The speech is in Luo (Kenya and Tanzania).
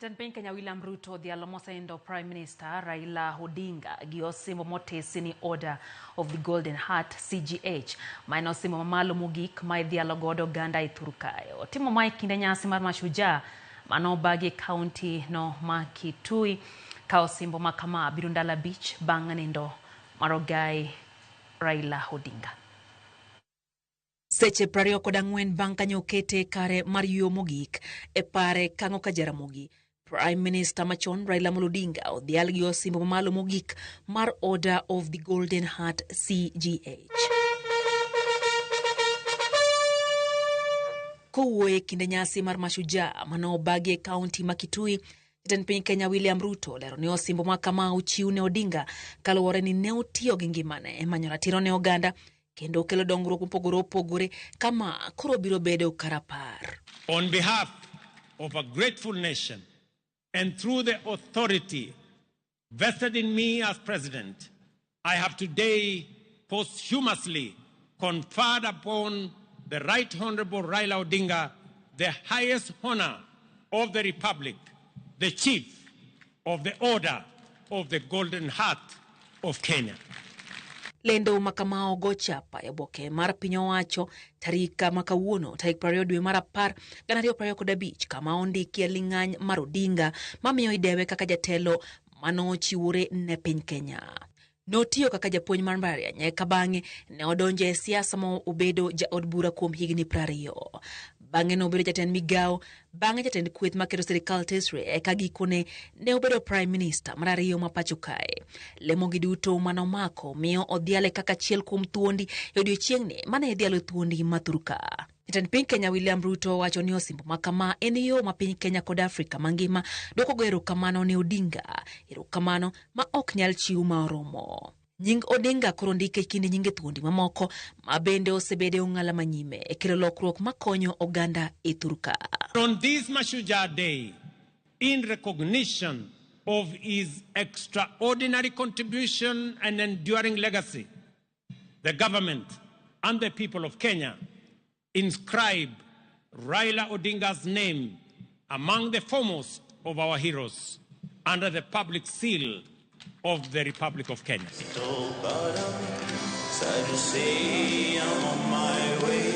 Jatend piny Kenya William Ruto odhialo mosenindo Prime Minister Raila Odinga gi osimbo motesi ni Order of the Golden Heart CGH, ma en osimbo mamalo mogik ma idhialo godo oganda e thur kae. Otimo mae kinde nyasi mar Mashujaa mane obagi e kaunti no ma Kitui ka osimbo ma kama biro ndalo 5 bang' nindo mar ogai Raila Odinga. Seche 24 bang' kanyo okete kare mar yueyo mogik e pare kang'o ka Jaramogi. Prime Minister machon Raila Amolo Odinga odhial gi osimbo mamalo mogik mar Order of the Golden Heart CGH. Kowuoyo e kinde nyasi mar Mashujaa mane obagi e kaunti ma Kitui, Jatend piny Kenya William Ruto olero ni osimbo ma kama ochiw ne Odinga kaluwore ni ne otiyo gi ngimane e manyo ratiro ne oganda kendo okelo dongruok mopogore opogore kama koro biro bedo karapar. On behalf of a grateful nation and through the authority vested in me as president, I have today posthumously conferred upon the Right Honorable Raila Odinga the highest honor of the Republic, the Chief of the Order of the Golden Heart of Kenya. Lendo ma kama ogo chapa e oboke mar piny owacho tarik ma kawuono tarik 20 dwe mar 10 2025 kama ondikie ling'any mar Odinga mamiyo idewe kaka jatelo manochiwore ne piny Kenya. Notiyo kaka japuonj mar mbalariany eka bang'e ne odonjo e siasa ma obedo jaod bura kuom higni 20. Bang'e nobedo jatend migawo, bang'e jatend kweth maketo sirikal tesre eka gikone ne obedo Prime Minister mar ariyo ma pacho kae. Lemogi duto manomako miyo odhiale kaka achiel kuom thuondi e odiechieng'ni mane idhialo thuondi ma thurka. Jatend piny Kenya William Ruto wacho ni osimbo ma kama en yo ma piny Kenya kod Afrika mangima duokogo erokamano ne Odinga, erokamano ma ok nyal chiw ma oromo. Nying Odinga koro ndike e kind nyinge thuondi mamoko ma bende osebedo e ong'ala manyime e kelo lokruok makonyo oganda e thurka. On this Mashujaa Day, in recognition of his extraordinary contribution and enduring legacy, the government and the people of Kenya inscribe Raila Odinga's name among the foremost of our heroes under the public seal of the Republic of Kenya. Sad to say I'm on my way.